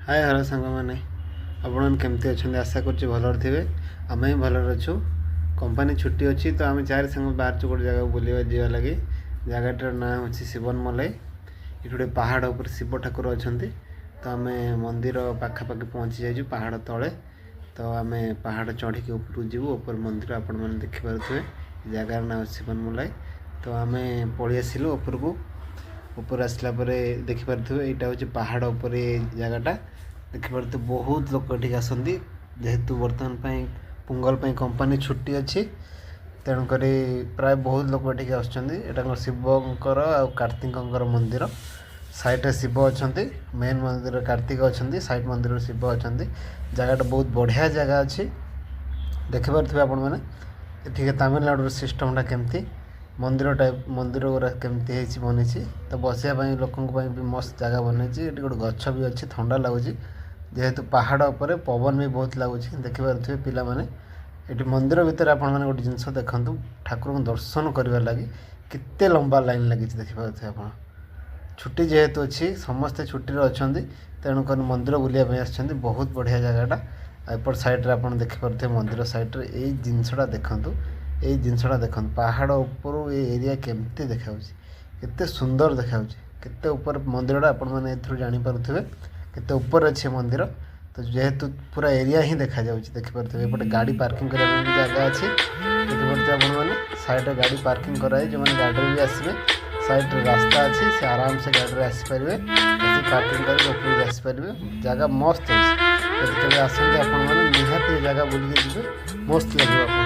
ହାଏ, hello ସାଙ୍ଗମାନେ, ଆପଣମାନେ କେମିତି ଅଛନ୍ତି? ଆଶା କରୁଛି ଭଲରେ ଥିବେ। ଆମେ ବି ଭଲରେ ଅଛୁ। କମ୍ପାନୀ ଛୁଟି ଅଛି ତ ଆମେ ଚାରି ସାଙ୍ଗ ବାହାରିଛୁ ଗୋଟେ ଜାଗାକୁ ବୁଲିବା ଯିବା ଲାଗି। ଜାଗାଟିର ନାଁ ହେଉଛି ଶିବନ ମଲାଇ। ଏଠି ଗୋଟେ ପାହାଡ଼ ଉପରେ ଶିବ ଠାକୁର ଅଛନ୍ତି। ତ ଆମେ ମନ୍ଦିର ପାଖାପାଖି ପହଞ୍ଚି ଯାଇଛୁ, ପାହାଡ଼ ତଳେ। ତ ଆମେ ପାହାଡ଼ ଚଢ଼ିକି ଉପରକୁ ଯିବୁ। ଉପରେ ମନ୍ଦିର ଆପଣମାନେ ଦେଖିପାରୁଥିବେ। ଜାଗାର ନାଁ ହେଉଛି ଶିବନ ମଲାଇ। ତ ଆମେ ପଳେଇ ଆସିଲୁ ଉପରକୁ। ଉପରେ ଆସିଲା ପରେ ଦେଖିପାରୁଥିବେ, ଏଇଟା ହେଉଛି ପାହାଡ଼ ଉପରେ ଜାଗାଟା। ଦେଖିପାରୁଥିବେ, ବହୁତ ଲୋକ ଏଠିକି ଆସନ୍ତି। ଯେହେତୁ ବର୍ତ୍ତମାନ ପାଇଁ ପୋଙ୍ଗଲ ପାଇଁ କମ୍ପାନୀ ଛୁଟି ଅଛି, ତେଣୁକରି ପ୍ରାୟ ବହୁତ ଲୋକ ଏଠିକି ଆସୁଛନ୍ତି। ଏଇଟା ଶିବଙ୍କର ଆଉ କାର୍ତ୍ତିକଙ୍କର ମନ୍ଦିର। ସାଇଡ଼୍ରେ ଶିବ ଅଛନ୍ତି, ମେନ୍ ମନ୍ଦିରରେ କାର୍ତ୍ତିକ ଅଛନ୍ତି, ସାଇଡ଼୍ ମନ୍ଦିରରେ ଶିବ ଅଛନ୍ତି। ଜାଗାଟା ବହୁତ ବଢ଼ିଆ ଜାଗା ଅଛି। ଦେଖିପାରୁଥିବେ ଆପଣମାନେ, ଏଠିକି ତାମିଲନାଡ଼ୁର ସିଷ୍ଟମଟା କେମିତି, ମନ୍ଦିର ଟାଇପ୍ ମନ୍ଦିର ଗୁଡ଼ା କେମିତି ହେଇଛି, ବନିଛି। ତ ବସିବା ପାଇଁ ଲୋକଙ୍କ ପାଇଁ ବି ମସ୍ତ ଜାଗା ବନେଇଛି। ଏଠି ଗୋଟେ ଗଛ ବି ଅଛି, ଥଣ୍ଡା ଲାଗୁଛି। ଯେହେତୁ ପାହାଡ଼ ଉପରେ, ପବନ ବି ବହୁତ ଲାଗୁଛି। ଦେଖିପାରୁଥିବେ ପିଲାମାନେ, ଏଠି ମନ୍ଦିର ଭିତରେ ଆପଣମାନେ ଗୋଟେ ଜିନିଷ ଦେଖନ୍ତୁ, ଠାକୁରଙ୍କୁ ଦର୍ଶନ କରିବା ଲାଗି କେତେ ଲମ୍ବା ଲାଇନ୍ ଲାଗିଛି, ଦେଖିପାରୁଥିବେ ଆପଣ। ଛୁଟି ଯେହେତୁ ଅଛି, ସମସ୍ତେ ଛୁଟିରେ ଅଛନ୍ତି, ତେଣୁକରି ମନ୍ଦିର ବୁଲିବା ପାଇଁ ଆସିଛନ୍ତି। ବହୁତ ବଢ଼ିଆ ଜାଗାଟା। ଆଉ ଏପଟ ସାଇଡ଼୍ରେ ଆପଣ ଦେଖିପାରୁଥିବେ, ମନ୍ଦିର ସାଇଡ଼୍ରେ ଏଇ ଜିନିଷଟା ଦେଖନ୍ତୁ, ଏଇ ଜିନିଷଟା ଦେଖନ୍ତୁ। ପାହାଡ଼ ଉପରୁ ଏ ଏରିଆ କେମିତି ଦେଖାଯାଉଛି, କେତେ ସୁନ୍ଦର ଦେଖାଯାଉଛି, କେତେ ଉପରେ ମନ୍ଦିରଟା, ଆପଣମାନେ ଏଥିରୁ ଜାଣିପାରୁଥିବେ କେତେ ଉପରେ ଅଛି ମନ୍ଦିର। ତ ଯେହେତୁ ପୁରା ଏରିଆ ହିଁ ଦେଖାଯାଉଛି, ଦେଖିପାରୁଥିବେ। ଏପଟେ ଗାଡ଼ି ପାର୍କିଂ କରିବା ପାଇଁ ବି ଜାଗା ଅଛି। ଦେଖିପାରୁଥିବେ ଆପଣମାନେ, ସାଇଡ଼୍ରେ ଗାଡ଼ି ପାର୍କିଂ କରାଯାଇ, ଯେଉଁମାନେ ଗାଡ଼ିରେ ବି ଆସିବେ, ସାଇଡ଼୍ରେ ରାସ୍ତା ଅଛି, ସେ ଆରାମସେ ଗାଡ଼ିରେ ଆସିପାରିବେ। ଆସି ପାର୍କିଂ କରିକି ଉପରକୁ ଆସିପାରିବେ। ଜାଗା ମସ୍ତ ଅଛି। ଯଦି କେବେ ଆସନ୍ତି ଆପଣମାନେ, ନିହାତି ଏ ଜାଗା ବୁଲିକି ଯିବେ, ମସ୍ତ ଲାଗିବ ଆପଣଙ୍କୁ।